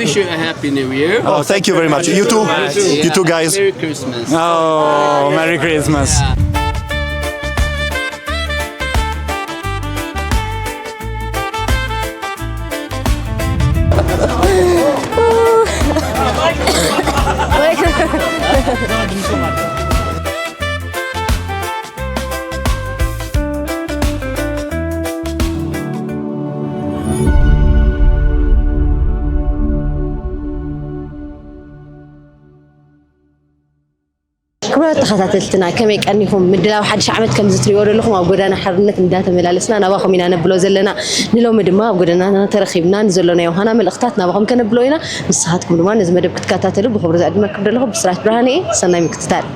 Wish you a happy new year. Oh, thank you very much. You too. You too, guys. Merry Christmas. Oh, Merry Christmas. ክቡራት ተኸታተልትና፣ ከመይ ቀኒኹም? ምድላው ሓድሽ ዓመት ከምዚ ትሪእዎ ዘለኹም ኣብ ጎዳና ሓርነት እንዳተመላለስና ናባኹም ኢና ነብሎ ዘለና። ንሎሚ ድማ ኣብ ጎደናና ተረኺብና ንዘሎ ናይ ዮሃና መልእኽታት ናባኹም ከነብሎ ኢና። ንስኻትኩም ድማ ነዚ መደብ ክትከታተሉ ብኽብሪ ዝዕድመኩም ዘለኹ ብስራት ብርሃነ እየ። ሰናይ ምክትታል።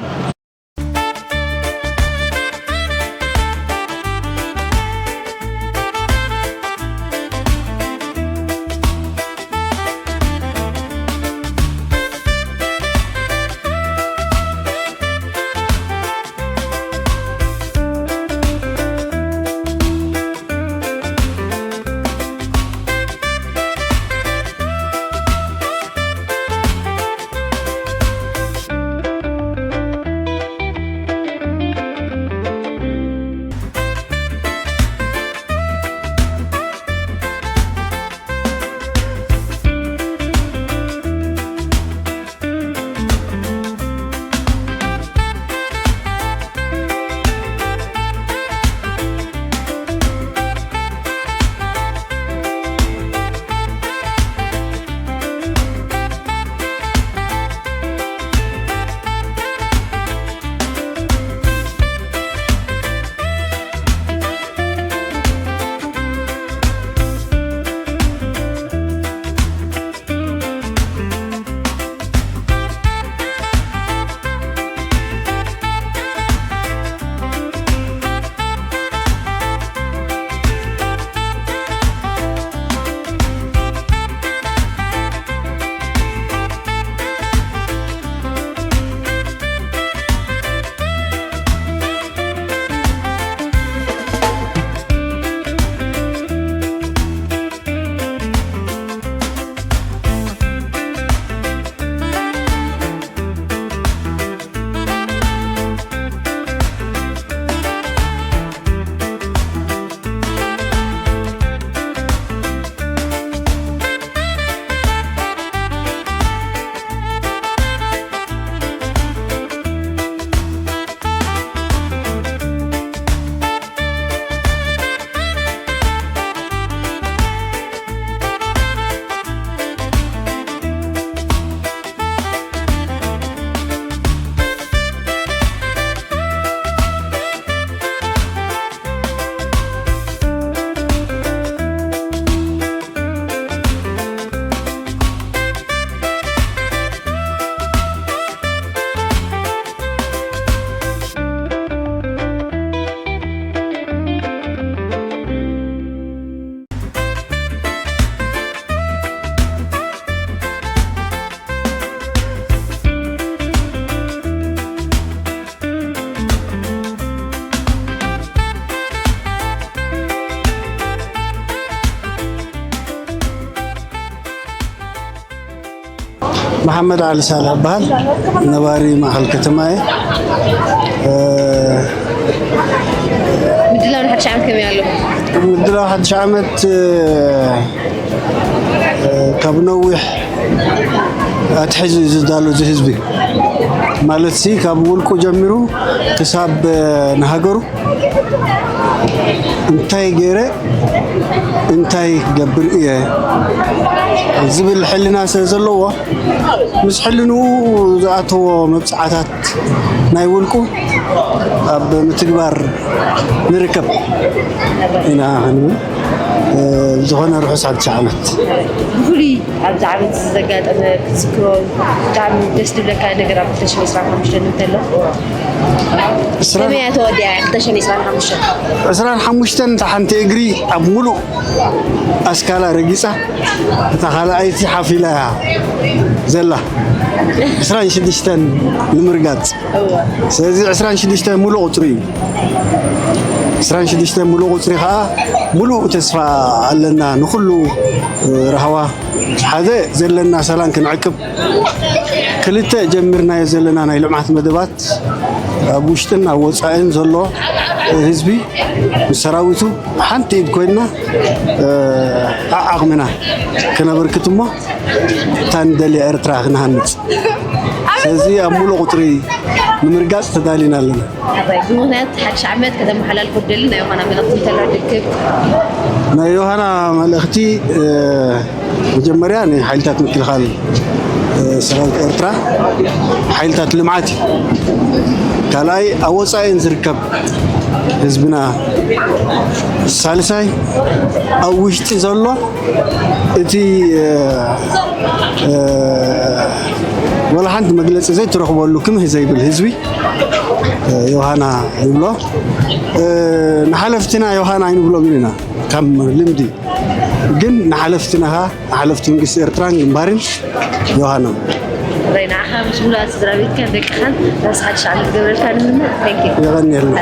መሓመድ ዓሊ ሳልሕ እበሃል። ነባሪ ማእኸል ከተማ እየ። እ፣ ምድላው ንሓድሽ ዓመት ከመይ ኣሎ? ምድላው ሓድሽ ዓመት፣ እ፣ እ፣ ካብ ነዊሕ ኣትሒዙ እዩ ዝዳሎ እዚ ህዝቢ። ማለት ሲ ካብ ውልቁ ጀሚሩ ክሳብ፣ እ፣ ንሃገሩ እንታይ ገይረ እንታይ ክገብር እየ ዝብል ሕልና ስለ ዘለዎ፣ ምስ ሕልንኡ ዝኣተዎ መብጽዓታት ናይ ውልቁ ኣብ ምትግባር ንርከብ ኢና ክንብል፣ እ፣ ዝኾነ ርሑስ ሓድሽ ዓመት። ብፍሉይ ኣብዚ ዓመት ዘጋጠመ ክትዝክሮ ብጣዕሚ ደስ ዝብለካ ነገር ኣብ ክልተ ሽሕን ዕስራን ሓሙሽተን እንተሎ? ዕስራን ከመይ እያ ተወዲኣ ክልተ ሽሕን ዕስራን ሓሙሽተን? ዕስራን ሓሙሽተን እታ ሓንቲ እግሪ ኣብ ሙሉእ ኣስካላ ረጊጻ፣ እታ ካልኣይቲ ሓፍ ኢላ እያ ዘላ። ዕስራን ሽዱሽተን ንምርጋጽ። እወ። ስለዚ ዕስራን ሽዱሽተን ሙሉእ ቁጽሪ እዩ። ዕስራን ሽዱሽተን ሙሉእ ቁጽሪ ከኣ ሙሉእ እቲ ተስፋ ኣለና ንኹሉ ራህዋ ሓደ ዘለና ሰላም ክንዕቅብ፣ ክልተ ጀሚርናዮ ዘለና ናይ ልምዓት መደባት ኣብ ውሽጥን ኣብ ወፃእን ዘሎ ህዝቢ ምስ ሰራዊቱ ሓንቲ ኢድ ኮይንና ዓዓቕምና ክነበርክት እሞ እታ ንደልያ ኤርትራ ክንሃንፅ። ስለዚ ኣብ ሙሉእ ቁፅሪ ንምርጋፅ ተዳሊና ኣለና። ኣባይ ብምኽንያት ሓድሽ ዓመት ከተመሓላልፎ ደሊ ናይ ዮሃና መልእኽቲ እንተሎ ርክብ። ናይ ዮሃና መልእኽቲ መጀመርያ ንሓይልታት ምክልኻል ሰራዊት ኤርትራ ሓይልታት ልምዓት እዩ። ካልኣይ ኣብ ወፃኢን ዝርከብ ህዝብና፣ ሳልሳይ ኣብ ውሽጢ ዘሎ እቲ ወላ ሓንቲ መግለፂ ዘይትረኽበሉ ክምህ ዘይብል ህዝቢ ዮሃና ንብሎ። ንሓለፍትና ዮሃና ኣይንብሎም ኢና፣ ካብ ልምዲ ግን ንሓለፍትና ንሓለፍቲ መንግስቲ ኤርትራን ግንባርን ዮሃና። በይ ንዓኻ ምስ ሙሉኣት ስድራ ቤትካን ደቅኻን ራስ ሓድሽ ዓመት ዝገብረልካ ንህምት። Thank you። የቐንየልና።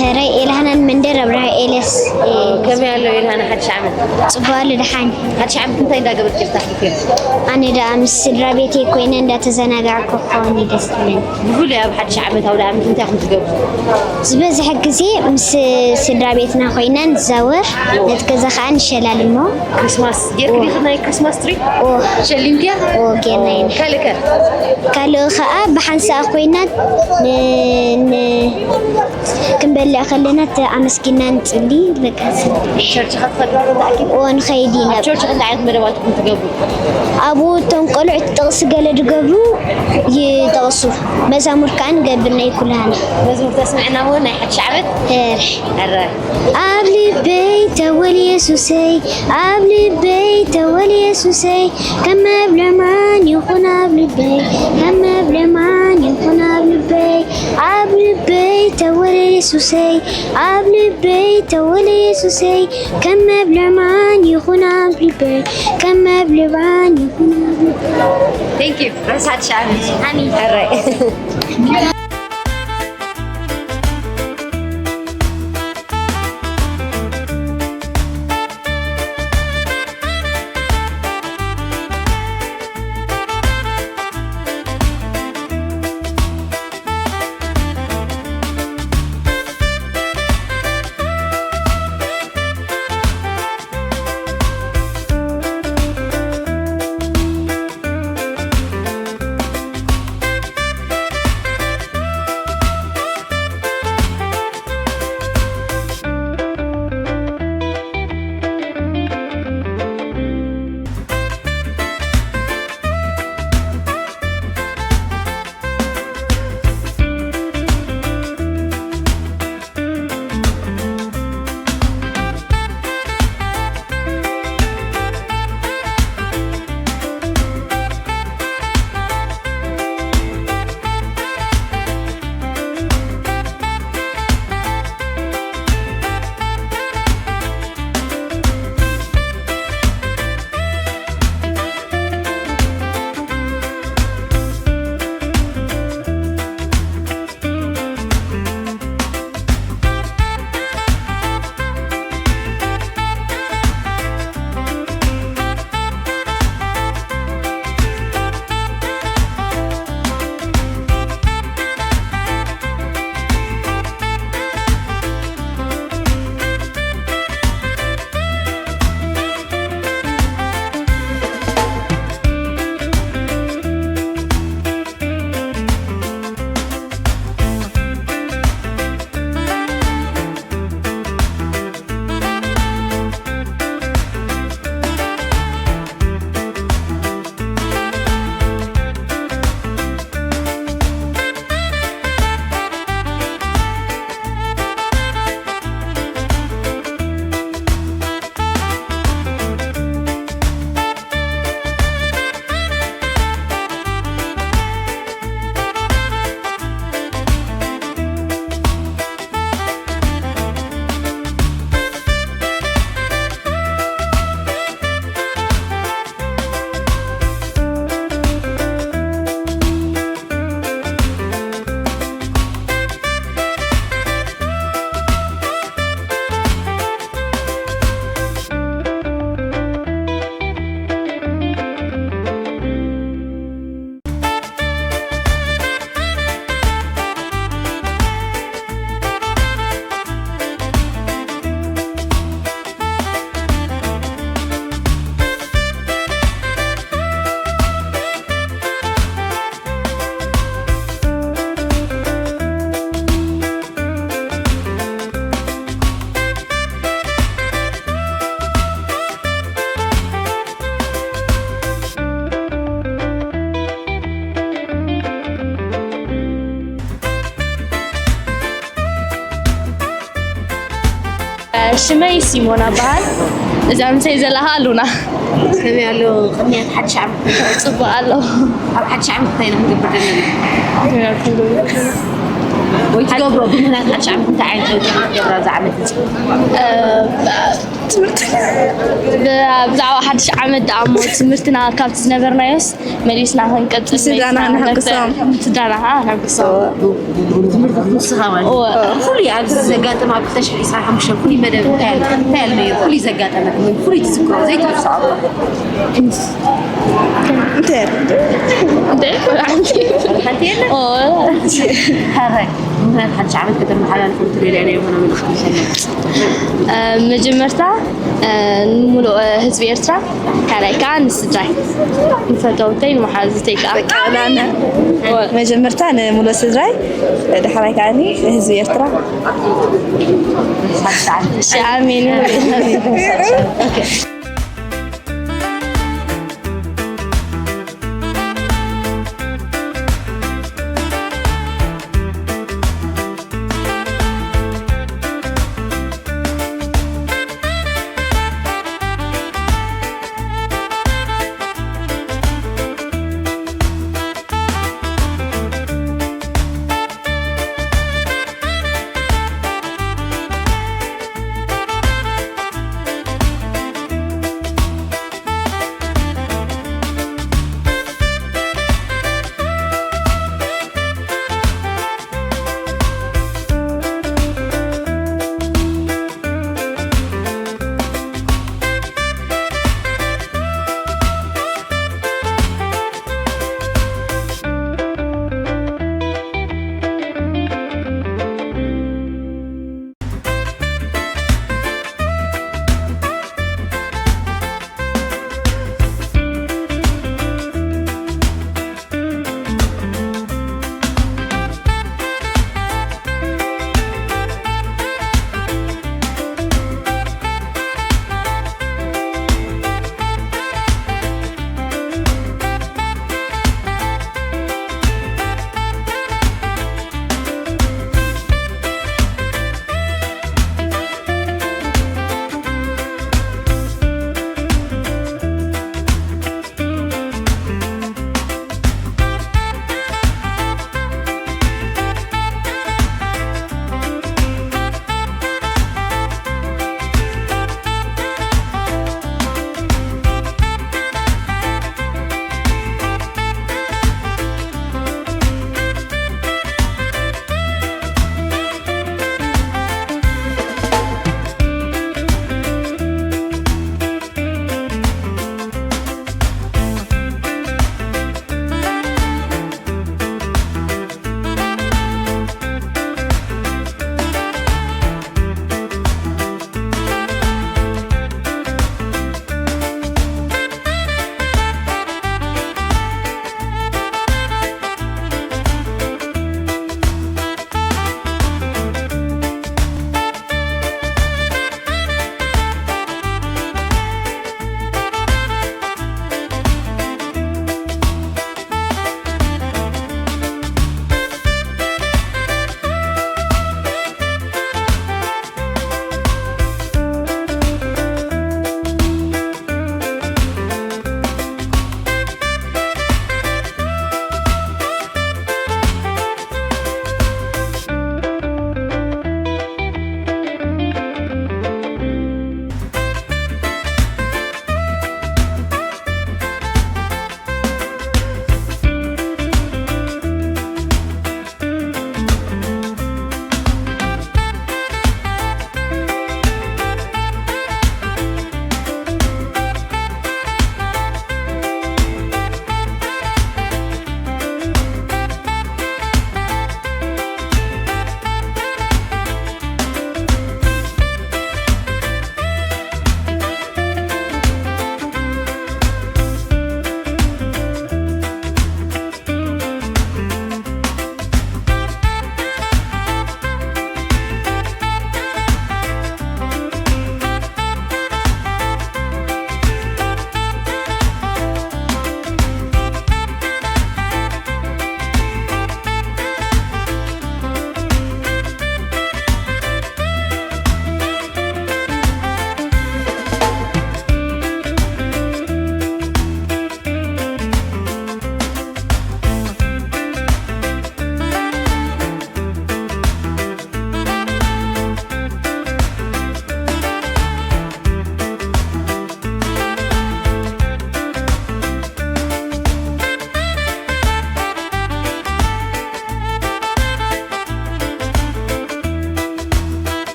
ሕራይ ኤልሃናን መንደር ኣብርሃ ኤልያስ። ከመይ ኣሎ ኤልሃና ሓድሽ ዓመት? ጽቡቕ ኣሎ፣ ደሓን። ሓድሽ ዓመት እንታይ እንዳገበርኪ ኢልካ ኣሕሊፍዮ? ኣነ ደኣ ምስ ስድራ ቤተይ ኮይነ እንዳተዘናጋዕኩ ክኸውን እዩ ደስ ዝብለኒ። ብፍሉይ ኣብ ሓድሽ ዓመት ኣውደ ዓመት እንታይ ኢኹም ትገብሩ? ዝበዝሐ ግዜ ምስ ስድራ ቤትና ኮይና ንዛወር፣ ነቲ ገዛ ከኣ ንሸላልሞ። ክሪስማስ ጌርኪ ዲኺ ናይ ክሪስማስ ትሪ? ኦ። ሸሊምክያ? ኦ፣ ጌርና ኢና። ካልእ ከ? ካልእ ከኣ ብሓንሳእ ኮይና ን-፣ ን-፣ ክንበልዕ ከለና ኣመስጊና ንጽሊ፣ በቃ። ቸርች ከ ትኸዱ ዶ ተኣኪቡ? ኦ፣ ንኸይድ ኢና። ኣብ ቸርች እንታይ ዓይነት መደባት ኢኹም ትገብሩ? ኣብኡ እቶም ቆልዑት ጥቕሲ ገለ ዝገብሩ ይጠቕሱ። መዛሙር ከኣ ንገብር ናይ ኩላህና። መዝሙር ተስምዕና እሞ ናይ ሓድሽ ዓመት? ሕራይ። ሕራይ። ኣብ ልበይ ተወል የሱሰይ፣ ኣብ ልበይ ተወል የሱሰይ፣ ከም መብልዕ ማን ይኹን ኣብ ልበይ፣ ከም መብልዕ ማን ይኹን ኣብ ልበይ፣ ኣብ ልበይ ተወል የሱሰይ፣ ኣብ ልበይ ተወል የሱሰይ፣ ከም መብልዕ ማን ይኹን ኣብ ልበይ፣ ከም መብልዕ ማን ይኹን ኣብ ልበይ። Thank you። ርሕሳት ሻዕቢ። ኣሜን። ሕራይ። ሽመይ ሲሞና በሃል። እዛ ምሰይ ዘላ ኸዓ ሉና። ከመይ ኣሎ ቅንያት ሓድሽ ዓመት? ጽቡቕ ኣሎ። ኣብ ሓድሽ ዓመት እንታይ ኢና ክንገብር ዘለና? ወይ ትገብሮ ብምኽንያት ሓድሽ ዓመት እንታይ ዓይነት ለውጢ ክትገብራ ኣብዚ ዓመት እዚ? ትምህርቲ። ብ- ብዛዕባ ሓድሽ ዓመት ደኣ እሞ ትምህርትና ካብቲ ዝነበርናዮስ መሊስና ክንቀጽል፣ ስድራና መሊስና ክንሕግሶም። ክንቀጽል፣ ስድራና ከዓ ነግሶም። ትምህርቲ ክትውስኻ ማለት እዩ። እወ። ኩሉ ኣብዚ ዘጋጠመ ኣብ ክልተ ሽሕን ዕስራን ሓሙሽተን ፍሉይ መደብ እንታይ ኣሎ? እንታይ ኣሎ ነይሩ? ፍሉይ ዘጋጠመ ወይ ፍሉይ ትዝክሮ ዘይትርስዖ? እንታይ ኣሎ? እንታይ? ሓንቲ የለን? እወ። ሓራይ፣ ምኽንያት ሓድሽ ዓመት ከተመሓላልፉ እትደልያ ናይ ዝኾነ መልእኽቲ ይሰለኩም? መጀመርታ ንሙሉእ ህዝቢ ኤርትራ፣ ካልኣይ ከዓ ንስድራይ፣ ንፈተውተይ፣ ንመሓዙተይ ከዓ። መጀመርታ ንሙሉእ ስድራይ፣ ዳሕራይ ከዓ ንህዝቢ ኤርትራ። ሓድሽ ዓመት። እሺ፣ ኣሜን።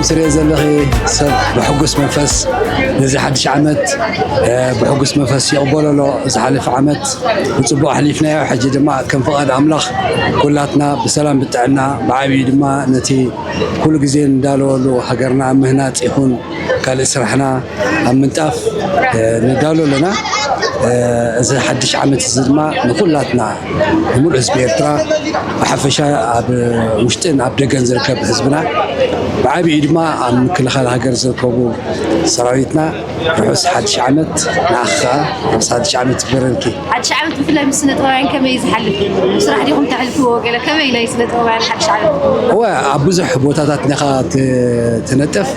ስርየ ዘለኺ ሰብ ብሕጉስ መንፈስ ነዚ ሓድሽ ዓመት፣ እ፣ ብሕጉስ መንፈስ ይቕበለሎ። ዝሓለፈ ዓመት ብጽቡቕ ኣሕሊፍናዮ። ሕጂ ድማ ከም ፍቓድ ኣምላኽ ኩላትና ብሰላም ብጥዕና፣ ብዓብዩ ድማ ነቲ ኩሉ ግዜ እንዳለወሉ ሃገርና ኣብ ምህናጽ ይኹን ካልእ ስራሕና ኣብ ምንጣፍ፣ እ፣ ንዳሎ ኣለና። እ፣ እዚ ሓድሽ ዓመት እዚ ድማ ንኹላትና፣ ንምሉእ ህዝቢ ኤርትራ ብሓፈሻ፣ ኣብ ውሽጥን ኣብ ደገን ዝርከብ ህዝብና፣ ብዓቢኡ ድማ ኣብ ምክልኻል ሃገር ዝርከቡ ሰራዊትና፣ ርሑስ ሓድሽ ዓመት። ንኣኺ ከኣ ርሑስ ሓድሽ ዓመት ይግበረልኪ። ሓድሽ ዓመት ብፍላይ ምስ ስነ ጥበባውያን ከመይ እዩ ዝሓልፍ? ስራሕ ዲኹም ተሕልፍዎ? ገለ ከመይ ናይ ስነ ጥበባውያን ሓድሽ ዓመት? እወ፣ ኣብ ብዙሕ ቦታታት ኢኻ ት-፣ ትነጥፍ።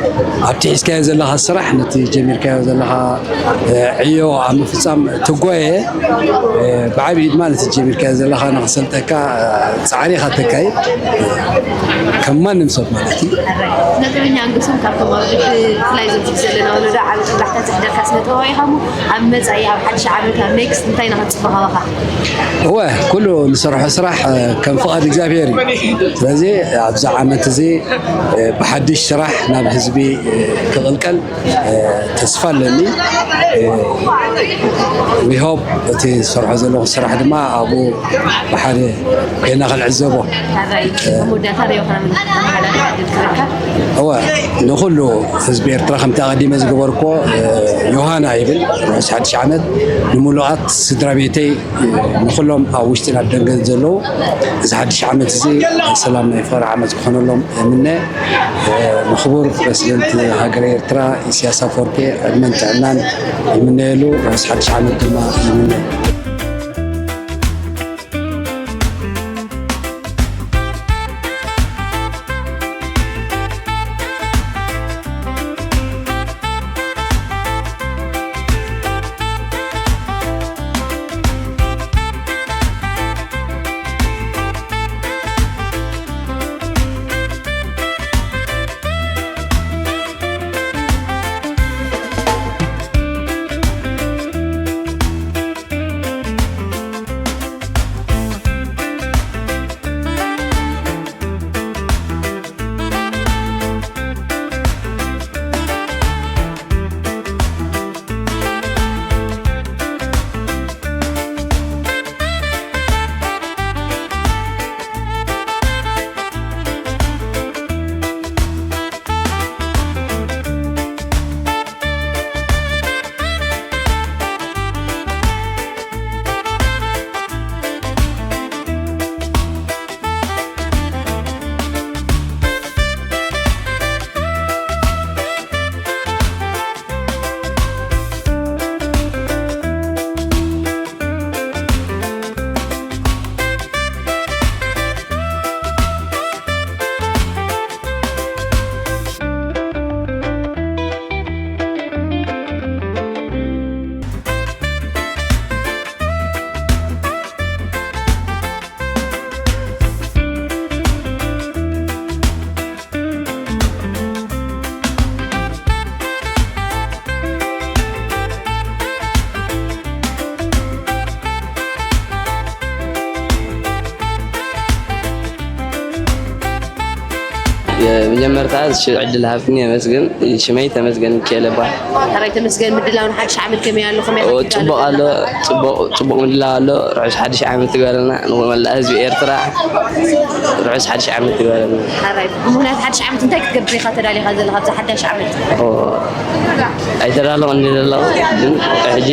ኣብቲ ሒዝካዮ ዘለኻ ስራሕ፣ ነቲ ጀሚርካዮ ዘለኻ፣ እ፣ ዕዮ ኣብ ምፍጻም ትጓየ፣ እ፣ ብዓቢኡ ድማ ነቲ ጀሚርካዮ ዘለኻ ንኽሰልጠካ፣ እ፣ ጻዕሪ ኢኻ ተካይድ፣ ከም ማንም ሰብ ማለት እዩ። ስነ ጥበበኛ ኣንገሶም ካብቶም ኣብ ልቢ ብፍላይ ኣብዚ ዘለና ወለዶ ዓቢ ጦብላሕታ ዘሕደርካ ስነ ጥበባዊ ኢኻ እሞ፣ ኣብ መጻኢ፣ ኣብ ሓድሽ ዓመት፣ ኣብ ኔክስት እንታይ ኢና ክንጽበ ካባኻ? እወ፣ ኩሉ ንሰርሖ ስራሕ፣ እ፣ ከም ፍቓድ እግዚኣብሔር እዩ። ስለዚ ኣብዚ ዓመት እዚ፣ እ፣ ብሓድሽ ስራሕ ናብ ህዝቢ፣ እ፣ ክቕልቀል፣ እ፣ ተስፋ ኣለኒ። እ፣ we hope እቲ ዝሰርሖ ዘለኹ ስራሕ ድማ ኣብኡ ብሓደ ኮይና ክንዕዘቦ። ታራይ፣ ኣብ መወዳእታ ዶ ይኾና መልእኽቲ ተመሓላልፍ ዕድል ክህበካ? እወ፣ ንኹሉ ህዝቢ ኤርትራ ከምቲ ኣቐዲመ ዝገበርኩዎ፣ እ፣ ዮሃና ይብል። ርሑስ ሓድሽ ዓመት ንምሉኣት ስድራ ቤተይ፣ እ፣ ንኹሎም ኣብ ውሽጥን ኣብ ደንገን ዘለዉ እዚ ሓድሽ ዓመት እዚ ናይ ሰላም ናይ ፍቕሪ ዓመት ክኾነሎም እምነ። እ፣ ንክቡር ፕረሲደንት ሃገረ ኤርትራ ኢሳያስ ኣፈወርቂ ዕድመን ጥዕናን ይምነየሉ። ርሑስ ሓድሽ ዓመት ድማ ይምነ። መጀመርታ እዚ ዕድል ሃብትኒ የመስግን። ሽመይ ተመስገን ሚካኤል እባል። ሕራይ ተመስገን፣ ምድላው ንሓድሽ ዓመት ከመይ ኣሎ? ከመይ ኦ፣ ኣሕሊፍካ ጽቡቕ ኣለኻ? ኣሎ፣ ጽቡቕ፣ ጽቡቕ ምድላው ኣሎ። ርሑስ ሓድሽ ዓመት ትግበረልና፣ ንመላእ ህዝቢ ኤርትራ ርሑስ ሓድሽ ዓመት ትግበረልና። ሕራይ፣ ብምኽንያት ሓድሽ ዓመት እንታይ ክትገብር ኢኻ ተዳሊኻ ዘለኻ ኣብዚ ሓዳሽ ዓመት? ኦ፣ ኣይተዳለኹን ዘለኹ፣ ግን ሕጂ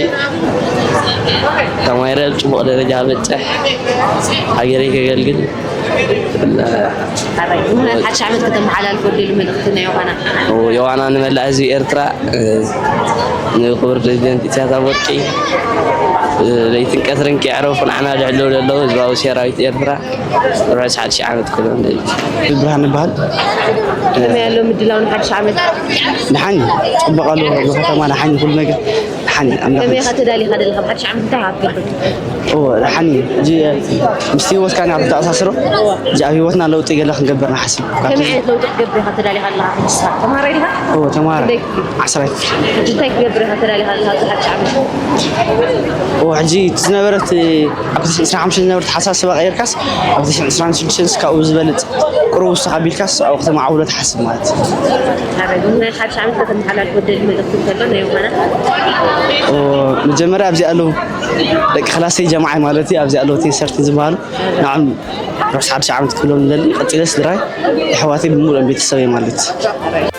ተማሂረ ኣብ ጽቡቕ ደረጃ በጽሕ፣ ሃገረይ ከገልግል። ሕራይ፣ ብምኽንያት ሓድሽ ዓመት ከተመሓላልፎ ትደሊ መልእኽቲ ናይ ዮሃና? ዮሃና ንመላእ ህዝቢ ኤርትራ፣ እ፣ ንክቡር ፕሬዚደንት ኢሳያስ ኣፈወርቂ፣ እ፣ ለይትን ቀትርን ከየዕረፉ ንዓና ዝሕልዉ ዘለዉ ህዝባዊ ሰራዊት ኤርትራ፣ ርሑስ ሓድሽ ዓመት ክብሎም ደሊ። ብርሃን ይበሃል። ከመይ ኣሎ ምድላው ንሓድሽ ዓመት? ደሓን እዩ። ጽቡቕ ኣሎ። ብከተማ ደሓን እዩ ኩሉ ነገር። ሓኒ ኣምላኽ ከመይ ኢኻ ተዳሊኻ ዘለኻ? ብሓድሽ ዓመት እንታይ ኢኻ ክትገብር? ኦ ሓኒ እዚ ምስቲ ህይወትካ ናብ ተኣሳስሮ እዚ ኣብ ህይወትና ለውጢ ገለ ክንገብር ንሓስብ። ከመይ ዓይነት ለውጢ ክትገብር ኢኻ ተዳሊኻ ኣለኻ? ሕጂ ንስኻ ተምሃራይ ዲኻ? ኦ ተማሃራይ ክንደይ ክፍሊ? ዓስራይ ክፍሊ። ሕጂ እንታይ ክትገብር ኢኻ ተዳሊኻ ኣለኻ? ኣብዚ ሓድሽ ዓመት ኦ ሕጂ እቲ ዝነበረት ኣብ ክልተ ሺሕ ዕስራን ሓሙሽተን ዝነበረት ሓሳስባ ቀይርካስ ኣብ ክልተ ሺሕ ዕስራን ሽዱሽተን እስካብ ዝበልጽ ቅሩብ ውስኽ ኣቢልካስ ኣብኡ ከተማዕብሎ ትሓስብ ማለት እዩ። ሓረግ ናይ ሓድሽ ዓመት ከተመሓላልፎ ደሊ መልእኽቲ እንተሎ ናይ ምዃና ኦ መጀመርያ ኣብዚ ኣለዉ ደቂ ክላሰይ ጀማዓይ ማለት እዩ። ኣብዚ ኣለዉ ቴሰርት ዝበሃሉ ንዓም ርሑስ ሓድሽ ዓመት ክብሎም ንደሊ። ቀጺለ ስድራይ ኣሕዋተይ ብምሉኦም ቤተሰበይ ማለት እዩ።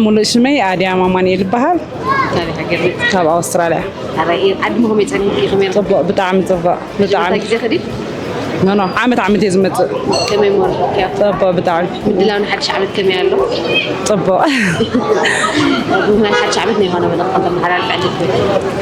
ሙሉእ ሽመይ ኣድያም ኣማኑኤል ይበሃል። ካበይ ሃገር መፂ? ካብ ኣውስትራልያ። ኣራይ ዓድሞ ከመይ ፀኒሕኪ? ከመይ? ፅቡቕ፣ ብጣዕሚ ፅቡቕ። ብጣዕሚ። መጀመርታ ግዜ ከዲ? ኖ፣ ኖ፣ ዓመት ዓመት እየ ዝመፅእ። ከመይ እሞ ረኺብክያ? ፅቡቕ፣ ብጣዕሚ። ምድላው ንሓድሽ ዓመት ከመይ ኣሎ? ፅቡቕ። ብምኽንያት ሓድሽ ዓመት ናይ ሆነ መደብ ከም ተመሓላልፍ ዕድል ትህበኪ።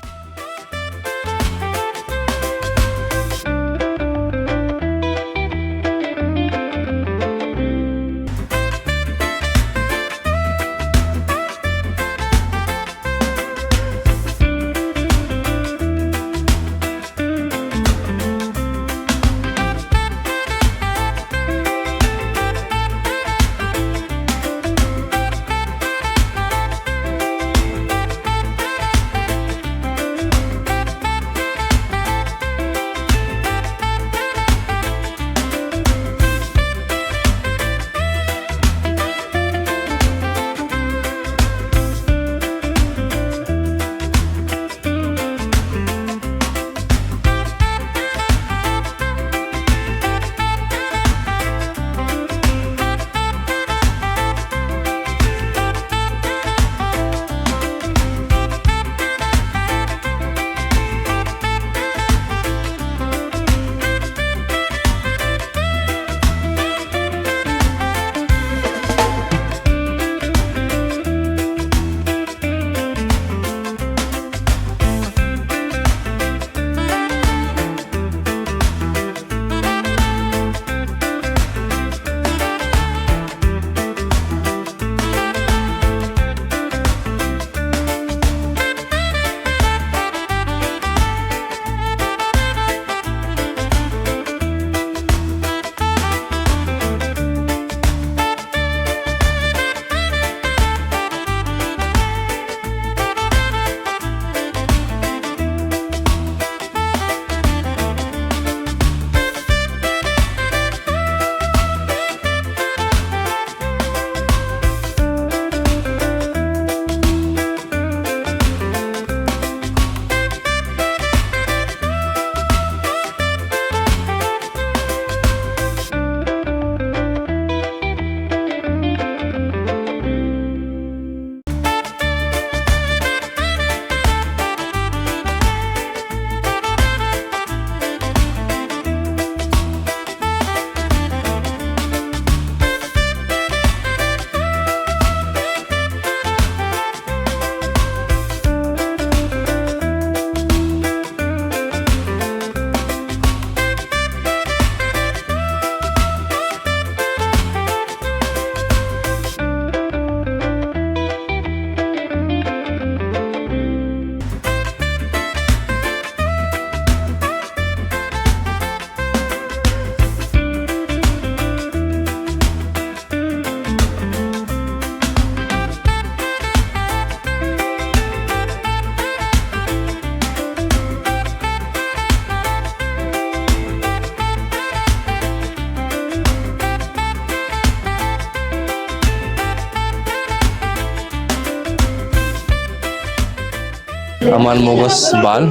ኣማን ሞጎስ ይበሃል።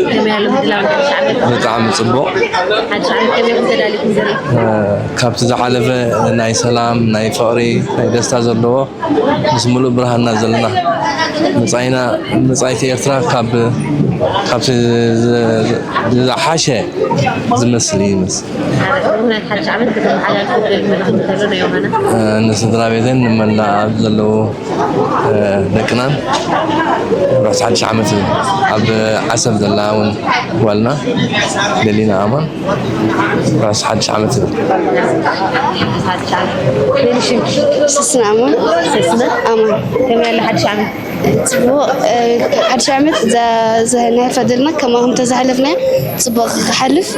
ከመይ ኣሎ ምድላው ንሓድሽ ዓመት? ብጣዕሚ ጽቡቕ። ሓድሽ ዓመት ከመይ ኢኹም ተዳሊኹም ዘርኢ? እ፣ ካብቲ ዝሓለፈ ናይ ሰላም፣ ናይ ፍቕሪ፣ ናይ ደስታ ዘለዎ ምስ ሙሉእ ብርሃንና ዘለና መጻኢና፣ መጻኢት ኤርትራ ካብ፣ ካብቲ ዝ-፣ ዝ-፣ ዝሓሸ ዝመስል እዩ ይመስል። ምኽንያት ሓድሽ ዓመት ከተመሓላልፉ ደሊ መልእኽቲ እንተሎ ናይ ዮሃና? እ፣ ንስድራ ቤተን ንመላእ ኣብ ዘለዉ፣ እ፣ ደቅናን ርሑስ ሓድሽ ዓመት ይብል። ኣብ ዓሰብ ዘላ እውን ጓልና ደሊና ኣማን ርሑስ ሓድሽ ዓመት ይብል። ሓድሽ ዓመት። መን ሽምኪ? ሰስነ ኣማን። ሰስነ? ኣማን። ከመይ ኣሎ ሓድሽ ዓመት? ጽቡቕ፣ እ፣ ሓድሽ ዓመት ዛ-፣ ዛ-፣ ናይ ፈደልና ከማኹም ተዛሕለፍና ጽቡቕ ክሓልፍ፣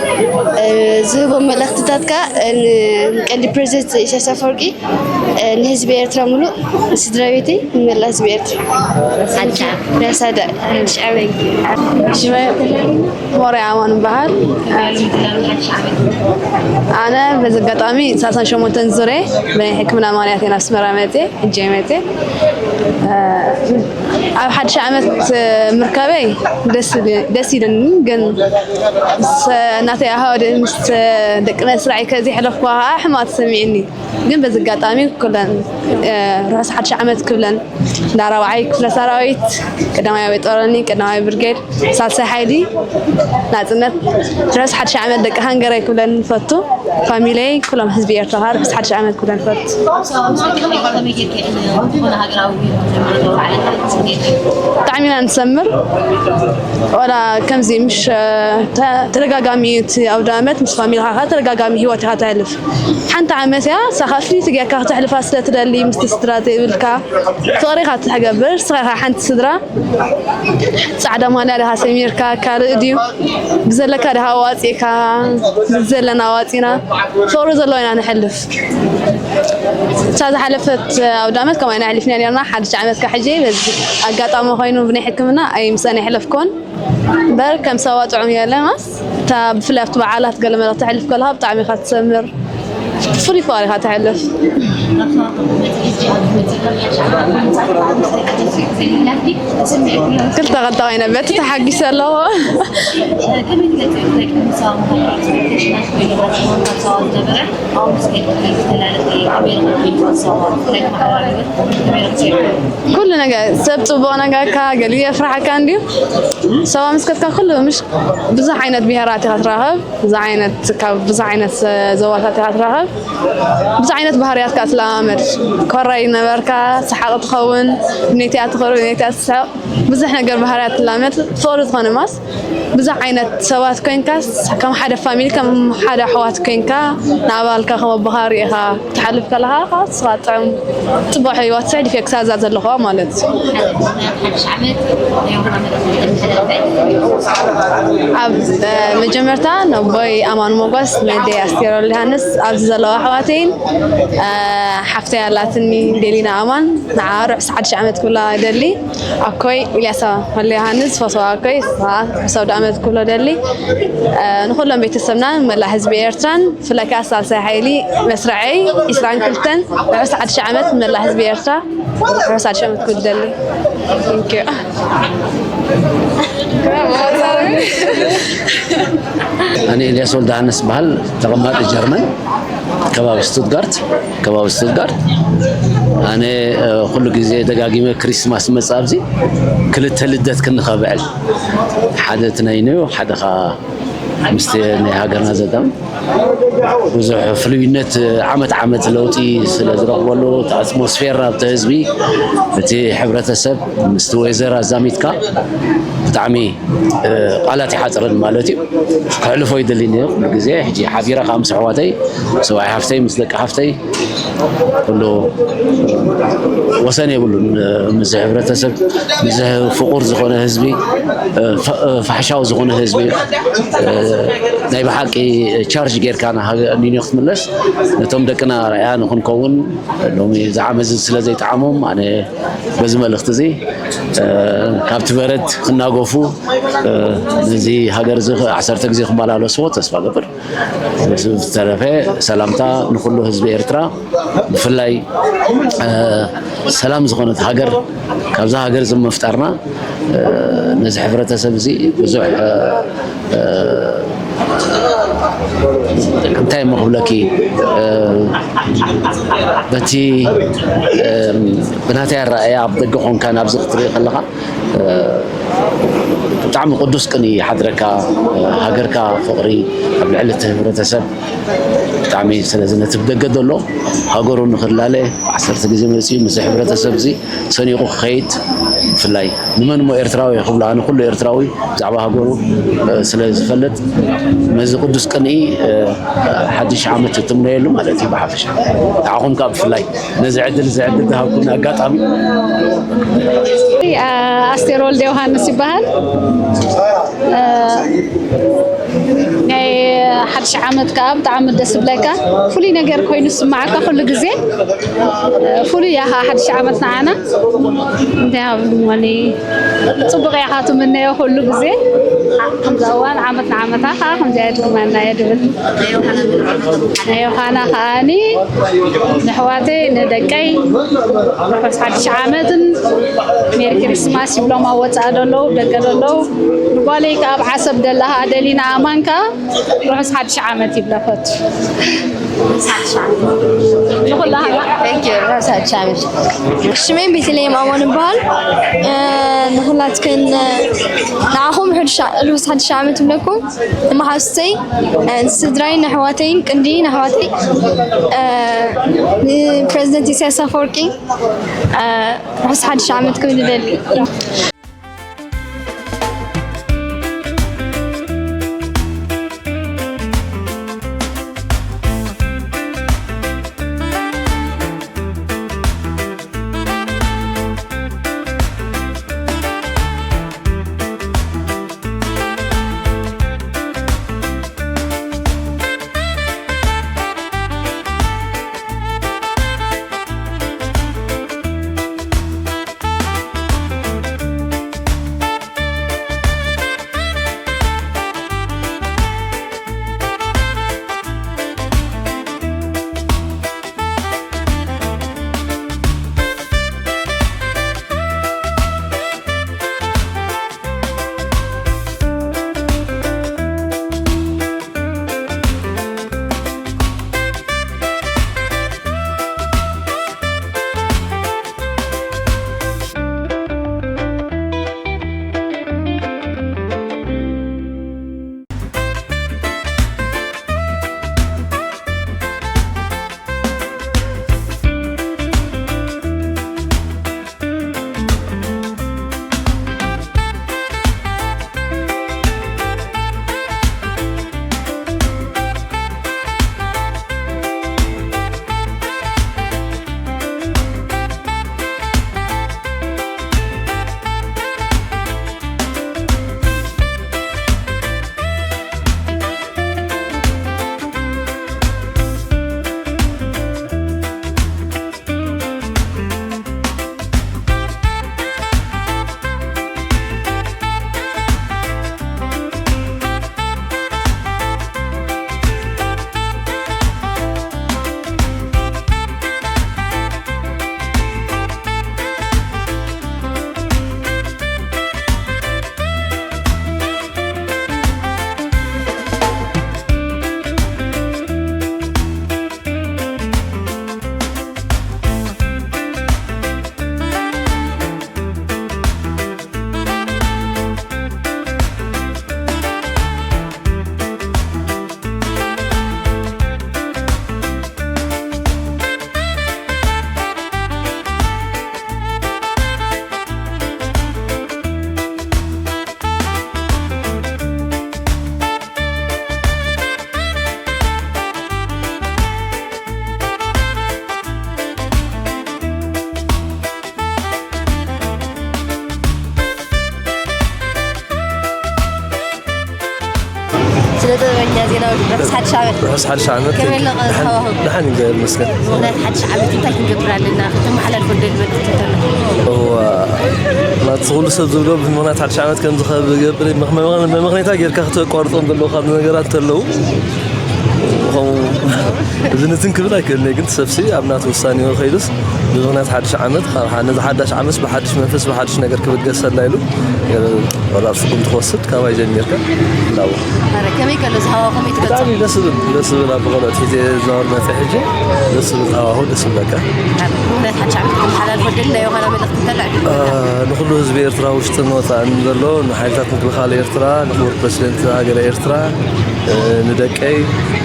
እ፣ ዝህቦም መልእኽትታት ከኣ፣ እ፣ ን-፣ ንቀንዲ ፕሬዚደንት ኢሳያስ ኣፈወርቂ፣ እ፣ ንህዝቢ ኤርትራ ምሉእ፣ ንስድራ ቤተይ፣ ንመላእ ህዝቢ ኤርትራ። ሓድሽ ዓመት። ርሑስ ሓድሽ ዓመት። ሽመይ ሞርያ ኣማን እበሃል። ኣነ በዚ ኣጋጣሚ ሰላሳን ሸሞንተን ዙርየ ብናይ ሕክምና ምኽንያት እየ ናብ ኣስመራ መፅየ፣ ሕጂ እየ መፅየ። እ፣ ኣብ ሓድሽ ዓመት ምርካበይ ደስ ኢለ- ደስ ኢለኒ፣ ግን ምስ ናተይ ኣሃወደ ምስ ደቂ መስራዓይ ከዚ ሕለፍኩዋ ከዓ ሕማቅ ተሰሚዕኒ። ግን በዚ ኣጋጣሚ ኩለን ርሑስ ሓድሽ ዓመት ክብለን፣ እንዳ ራብዓይ ክፍለ ሰራዊት፣ ቀዳማይ ኣበይ ጦረኒ፣ ቀዳማይ ብርጌድ፣ ሳልሳይ ሓይሊ ናጽነት፣ ርሑስ ሓድሽ ዓመት ደቂ ሃንገረይ ክብለን ንፈቱ። ፋሚለይ፣ ኩሎም ህዝቢ ኤርትራ ርሑስ ሓድሽ ዓመት ክብለን ንፈቱ። ብጣዕሚ ኢና ንሰምር። ዋላ ከምዚ ምሽ ተደጋጋሚ እዩ እቲ ኣውደ ዓመት፣ ምስ ፋሚልኻ ተደጋጋሚ ህይወት ኢኻ ተሕልፍ። ሓንቲ ዓመት እያ ሳኻ ፍልይቲ ጌርካ ክተሕልፋ ስለ ትደሊ፣ ምስቲ ስድራ ዘይብልካ ፍቕሪ ኢኻ ትገብር። ንስኻ ኢኻ ሓንቲ ስድራ፣ ጻዕዳ ማልያ ዲኻ ሰሚርካ፣ ካልእ ድዩ ብዘለካ ዲኻ ኣዋጺእካ፣ ብዘለና ኣዋጺና ፍቕሪ ዘለዎ ኢና ነሕልፍ። እታ ዝሓለፈት ኣውደ ዓመት ከምኣ ኢና ኣሕሊፍና ነርና። ሓድሽ ዓመት ካብ ሕጂ በዚ ኣጋጣሚ ኮይኑ ብናይ ሕክምና ኣይ ምሳና ይሕለፍኮን እምበር ከም ሰባ ጥዑም የለናስ። እታ ብፍላይ ኣብቲ በዓላት ገለ መለ ተሕልፍ ከለኻ ብጣዕሚ ኢኻ ትሰምር። ፍሉይ ፍቕሪ ኢኻ ተሕልፍ። ክልተ ክልተ ኮይነ በቲ ተሓጊሰ ኣለኹ። ኩሉ ነገር ሰብ ጽቡቕ ነገርካ ገሊኡ የፍርሓካ እንድዩ። ሰባ ምስ ከድካ ኩሉ ምሽ ብዙሕ ዓይነት ብሄራት ኢኻ ትራኸብ። ብዙሕ ዓይነት ካብ ብዙሕ ዓይነት ዞባታት ኢኻ ትራኸብ። ብዙሕ ዓይነት ባህርያት ከኣ ትለማመድ። ኮራይ ነበርካ ሰሓቕ ትኸውን፣ ብነይቲኣ ትኾርብ፣ ብነይቲኣ ትስሕቕ። ብዙሕ ነገር ባህርያት ትላመድ። ፍቕሪ ዝኾነ ማስ ብዙሕ ዓይነት ሰባት ኮይንካስ ከም ሓደ ፋሚሊ ከም ሓደ ኣሕዋት ኮይንካ ንኣባልካ ከም ኣቦኻ ርኢኻ ክትሓልፍ ከለኻ ከዓ ንስኻ ጥዑም ጽቡቕ ህይወት ስዕድ ኢፌክት ሳዛ ዘለኹዋ ማለት እዩ። ኣብ መጀመርታ ነቦይ ኣማን ሞጎስ፣ ነደይ ኣስቴር ወልደሃንስ፣ ኣብዚ ዘለዋ ኣሕዋተይን ሓፍተይ ኣላትኒ ዴሊና ኣማን፣ ንዓ ርሑስ ሓድሽ ዓመት ክብላ ደሊ። ኣኮይ ኢልያስ ወልደዮሃንስ፣ ዝፈትዋ ኣኮይ፣ ንስኻ ርሑስ ኣውደ ዓመት ክብሎ ደሊ። ንኹሎም ቤተሰብናን መላእ ህዝቢ ኤርትራን ብፍላይ ከኣ ሳልሳይ ሓይሊ መስርዐይ ዒስራን ክልተን ርሑስ ሓድሽ ዓመት ንመላእ ህዝቢ ኤርትራ። ርሑስ ሓድሽ ዓመት ክብል ደሊ። Thank you። ኣነ ኤልያስ ወልደሃንስ በሃል፣ ተቐማጢ ጀርመን፣ ከባቢ ስቱትጋርት። ከባቢ ስቱትጋርት ኣነ ኩሉ ግዜ ደጋጊመ ክሪስማስ መጽእ ኣብዚ ክልተ ልደት ክንኸብዕል፣ ሓደ ትነይኑ ሓደ ኸኣ ምስቲ ናይ ሃገርና ዘጋም ብዙሕ ፍሉይነት ዓመት ዓመት ለውጢ ስለ ዝረኽበሉ፣ እቲ ኣትሞስፌር ኣብቲ ህዝቢ፣ እቲ ሕብረተሰብ ምስቲ ዌዘር ኣዛሚትካ ብጣዕሚ ቃላት ይሓፅረኒ ማለት እዩ። ክሕልፎ ይደሊ ነየ ኩሉ ግዜ። ሕጂ ሓቢረ ከዓ ምስ ኣሕዋተይ፣ ሰብኣይ ሓፍተይ፣ ምስ ደቂ ሓፍተይ ኩሉ ወሰን የብሉን። ምስ ሕብረተሰብ፣ ምስ ፍቑር ዝኾነ ህዝቢ፣ ፋሕሻዊ ዝኾነ ህዝቢ፣ ናይ ብሓቂ ቻርጅ ጌርካ ንኒኖ ክትምለስ፣ ነቶም ደቅና ርኣያ ንክንከውን ሎሚ ዝዓመት ስለ ዘይጠዓሞም ኣነ በዚ መልእኽቲ እዚ ካብቲ በረድ ክናገፉ ነዚ ሃገር እዚ ዓሰርተ ግዜ ክመላለስዎ ተስፋ ገብር። ብዝተረፈ ሰላምታ ንኩሉ ህዝቢ ኤርትራ፣ ብፍላይ ሰላም ዝኾነት ሃገር ካብዛ ሃገር እዚ ምፍጣርና ነዚ ሕብረተሰብ እዚ ብዙሕ እንታይ እሞ ክብለኪ፣ በቲ ብናተይ ኣረኣእያ ኣብ ደገ ኮንካ ናብዚ ክትርኢ ከለኻ ብጣዕሚ ቅዱስ ቅንኢ ይሓድረካ። ሃገርካ ፍቕሪ ኣብ ልዕሊ እቲ ህብረተሰብ ብጣዕሚ። ስለዚ ነቲ ብደገ ዘሎ ሃገሩ ንክላለ ዓሰርተ ግዜ መፂኡ ምስዚ ሕብረተሰብ እዚ ሰኒቑ ክኸይድ፣ ብፍላይ ንመን እሞ ኤርትራዊ ክብሎ፣ ኣነ ኩሉ ኤርትራዊ ብዛዕባ ሃገሩ ስለ ዝፈልጥ ነዚ ቅዱስ ቅንኢ ሓድሽ ዓመት እትምነየሉ ማለት እዩ ብሓፈሻ። ንዓኹም ከዓ ብፍላይ ነዚ ዕድል እዚ ዕድል ዝሃብኩኒ ኣጋጣሚ። ኣስቴር ወልደ ዮሃንስ ይበሃል። ናይ ሓድሽ ዓመት ከዓ ብጣዕሚ ደስ ዝብለካ ፍሉይ ነገር ኮይኑ ዝስማዓካ ኩሉ ግዜ። ፍሉይ እያ ከዓ ሓድሽ ዓመት ንዓና። እንታይ ሃብሉ ሞኒ ጽቡቕ ኢኻ ትምነዮ ኩሉ ግዜ። ከምዚ እዋን ዓመት ንዓመታ ከዓ ከምዚኣ ድግመና እየ ድብል። ናይ ዮሃና ከዓኒ ንኣሕዋተይ ንደቀይ ርሑስ ሓድሽ ዓመትን ሜሪ ክሪስማስ ይብሎም ኣብ ወፃኢ ዘለዉ ደቀ ዘለዉ ንጓለይ ከዓ ኣብ ዓሰብ ደላ ከዓ ደሊና ኣማን ከዓ ርሑስ ሓድሽ ዓመት ይብለፈት። ንኹላህና። ሽመይ ቤተልሔም ኣሞን ይበሃል። ንኹላትክን ንዓኹም ርሑስ ሓድሽ ዓመት እብለኩም። ንመሓዙተይ፣ ንስድራይ፣ ንኣሕዋተይን ቅንዲ ንኣሕዋተይ፣ ንፕረዚደንት ኢሳያስ ኣፈወርቂ ርሑስ ሓድሽ ዓመት ክብል እደሊ። ስነ ጥበበኛ ዜናዊ ርሑስ ሓድሽ ዓመት። ርሑስ ሓድሽ ዓመት። ከመይ ኣሎ ሃዋህው? ደሓን፣ እግዚኣብሔር ይመስገን። ምኽንያት ሓድሽ ዓመት እንታይ ክንገብር ኣለና? ከተመሓላልፎ ደሊ መልእኽቲ እንተሎ? እዋ፣ ናቲ ኩሉ ሰብ ዝብሎ ብምኽንያት ሓድሽ ዓመት ከም ዝኸብ-፣ ዝገብር መኽ-፣ መኽ-፣ መመኽነይታ ጌርካ ክተቋርጾም ዘለዉ ካብ ነገራት እንተለዉ፣ ከምኡ እዚ ነትን ክብል ኣይክእልን እየ፣ ግን ሰብሲ ኣብ ናቱ ውሳኔ ከይዱስ ብምኽንያት ሓድሽ ዓመት፣ ካብ ሓ-፣ ነዚ ሓዳሽ ዓመት ብሓድሽ መንፈስ፣ ብሓድሽ ነገር ክብገሰላ ኢሉ፣ ወላ ኣብ ስጉምቲ ክወስድ ካባይ ጀሚርካ፣ ላው። ኣረ፣ ከመይ ከሎ እዚ ሃዋሁ ከመይ ትገልጾ? ብጣዕሚ ደስ ዝብል፣ ደስ ዝብል ኣብ ቆልዑት ሒዘ ዝዛወር መጸ ሕጂ፣ ደስ ዝብል ሃዋሁ፣ ደስ ዝብለካ። ኣረ፣ እውነት ሓድሽ ዓመት ክመሓላልፎ ደሊ ናይ ዮሃና መልእኽቲ እንተሎ ዕድል አ፣ ንኹሉ ህዝቢ ኤርትራ ውሽጥን ወጻእን ዘሎ፣ ንሓይልታት ምክልኻል ኤርትራ፣ ንክቡር ፕረሲደንት ሃገረ ኤርትራ፣ እ፣ ንደቀይ፣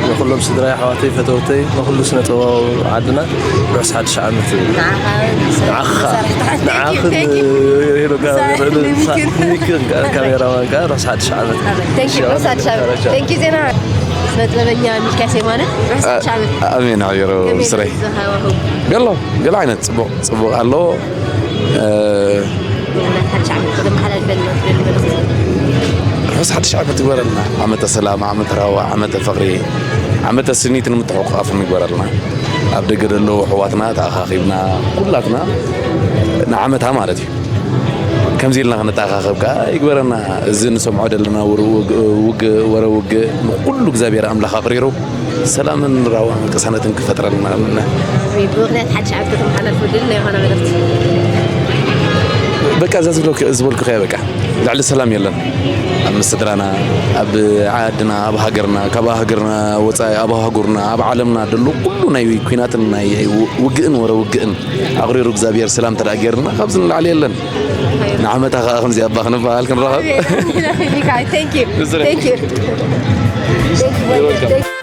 ንኹሎም ስድራይ፣ ኣሕዋተይ፣ ፈተውተይ፣ ንኹሉ ስነ ጥበባዊ ዓድና ርሑስ ሓድሽ ዓመት። ንዓኻ፣ ንዓኻ፣ ንዓኽን፣ እ፣ ሄሎ፣ ካ-፣ ሳ-፣ ሳ-፣ ሚኪን። ሚኪን፣ ካ-፣ ካሜራማን፣ ካ-፣ ርሑስ ሓድሽ ዓመት። Thank you፣ ርሑስ ሓድሽ ዓመት። Thank you ዜና። ስነ ጥበበኛ ሚልክያስ የማነ፣ ርሑስ ሓድሽ ዓመት። ኣሜን፣ ኣቢሮ ከመይ ስረይ። ዘሎ ሃዋሁ? ገሎ፣ ገለ ዓይነት ጽቡቕ፣ ጽቡቕ ኣሎ። እ፣ ናይ ሓድሽ ዓመት ዘመሓላልፈልና ትደሊ መልእኽቲ? ርሑስ ሓድሽ ዓመት ይግበረልና። ዓመተ ሰላም፣ ዓመተ ራህዋ፣ ዓመተ ፍቕሪ፣ ዓመተ ስኒትን ምትሕቑቓፍን ይግበረልና። ኣብ ደገ ዘለዉ ኣሕዋትና ተኣኻኺብና ኩላትና ንዓመታ ማለት እዩ። ከምዚ ኢልና ክንተኣኻኸብ ከዓ ይግበረና። እዚ ንሰምዖ ዘለና ውር-፣ ውግ-፣ ውግእ፣ ወረ ውግእ ንኩሉ እግዚኣብሔር ኣምላኽ ኣቕሪሩ ሰላምን ራዋን ቅሳነትን ክፈጥረልና። ኣሜን። ብምኽንያት ሓድሽ ዓመት ከተመሓላልፉ ድል ናይ ዝኾነ መልእኽቲ? በቃ እዛ ዝብለኩ-፣ ዝበልኩ ከያ በቃ ልዕሊ ሰላም የለን። ኣብ ምስ ስድራና፣ ኣብ ዓድና፣ ኣብ ሃገርና፣ ካብ ሃገርና ወፃኢ ኣብ ኣህጉርና፣ ኣብ ዓለምና ደሎ ኩሉ ናይ ኩናትን ናይ ው-፣ ውግእን ወረ ውግእን ኣቕሪሩ እግዚኣብሔር ሰላም ተደኣ ገይርና ካብዚ ንላዕሊ የለን። ንዓመታ ከዓ ከምዚ ኣባ ክንበሃል ክንረኸብ። Thank you. Thank you. Thank you. You're welcome.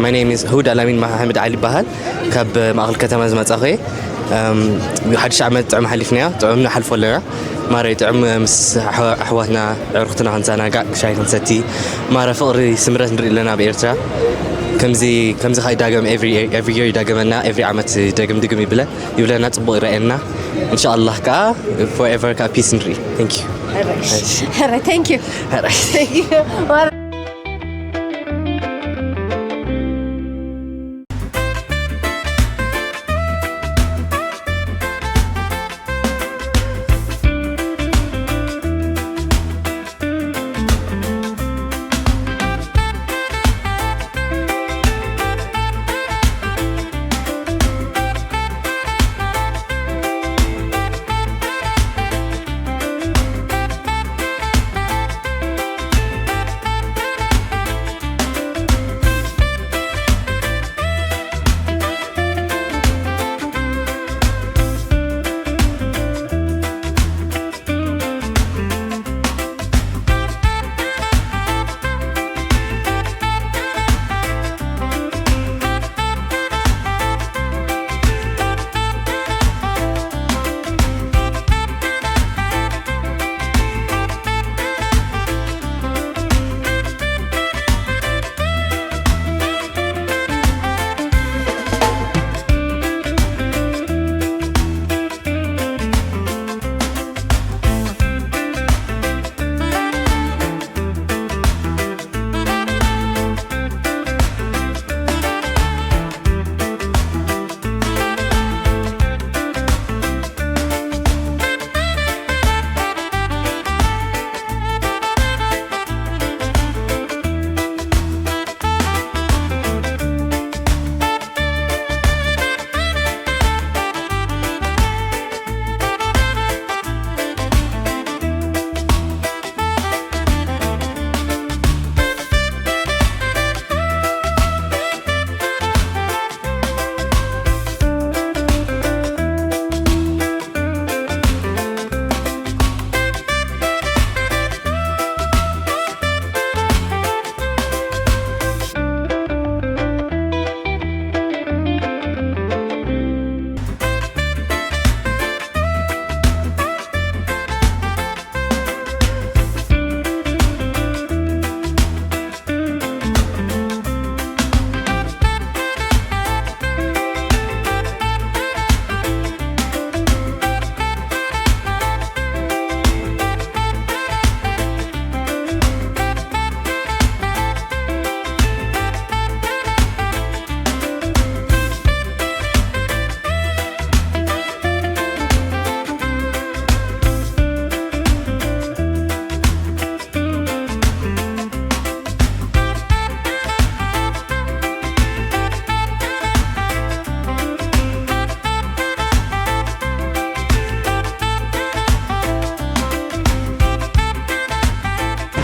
My name is Hud Alamin Mohamed Ali Bahal. ካብ ማእኸል ከተማ ዝመጻኹ እየ። ሓድሽ ዓመት ጥዑም ሓሊፍናዮ፣ ጥዑም ንሓልፎ ኣለና። ማረይ ጥዑም ምስ ኣሕዋትና ዕርኽትና ክንዘናጋዕ ሻሂ ክንሰቲ፣ ማረ ፍቕሪ ስምረት ንርኢ ኣለና ኣብ ኤርትራ። ከምዚ ከምዚ ከኣ ይዳገም፣ every year ይዳገመና፣ every ዓመት ደግም ድግም ይብለ ይብለና፣ ጽቡቕ ይረኣየና። እንሻኣላህ ከኣ forever ከኣ peace ንርኢ። Thank you. Thank you.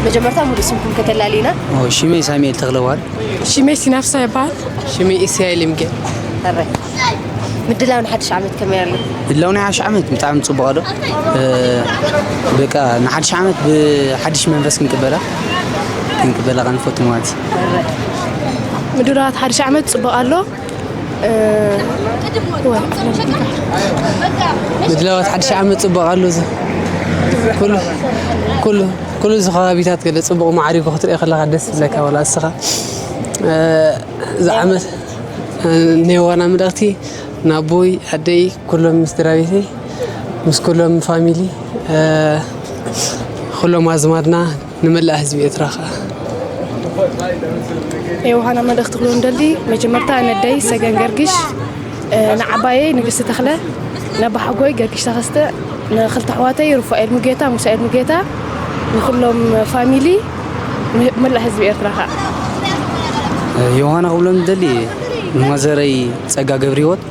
መጀመርታ ሙሉእ ስምኩም ከተላልዩና? ሽመይ ሳሙኤል ተኽለዋል። ሽመይ ሲናፍሳ ይበሃል። ሽመይ ኢሳይ ልምገ። ሕራይ። ምድላው ንሓድሽ ዓመት ከመይ ኣሎ? ምድላው ናይ ሓድሽ ዓመት ብጣዕሚ ጽቡቕ ኣሎ። በቃ ንሓድሽ ዓመት ብሓድሽ መንፈስ ክንቅበላ ክንቅበላ ከንፈቱ ማለት እዩ። ምድላዋት ሓድሽ ዓመት ጽቡቕ ኣሎ። ምድላዋት ሓድሽ ዓመት ጽቡቕ ኣሎ። ኩሉ ኩሉ ኩሉ እዚ ከባቢታት ገለ ጽቡቕ ማዕሪጉ ክትሪኦ ከለኻ ደስ ዝብለካ። ዋላ እስኻ እዚ ዓመት ናይ ዋና መልእኽቲ ናቦይ ኣደይ ኩሎም ምስ ድራቤተይ ምስ ኩሎም ፋሚሊ ኩሎም ኣዝማድና ንመላእ ህዝቢ ኤርትራ ከኣ። የውሃና መልእኽቲ ክብሎ እንደሊ መጀመርታ ነደይ ሰገን ገርግሽ ንዓባየይ ንግስቲ ተኽለ ነባሓጎይ ገርግሽ ተኸስተ ንክልተ ኣሕዋተይ ሩፋኤል ሙጌታ ሙሳኤል ሙጌታ ንኩሎም ፋሚሊ መላእ ህዝቢ ኤርትራ ከኣ። ዮሃና ክብሎም ዝደሊ ንማዘረይ ጸጋ ገብርሂወት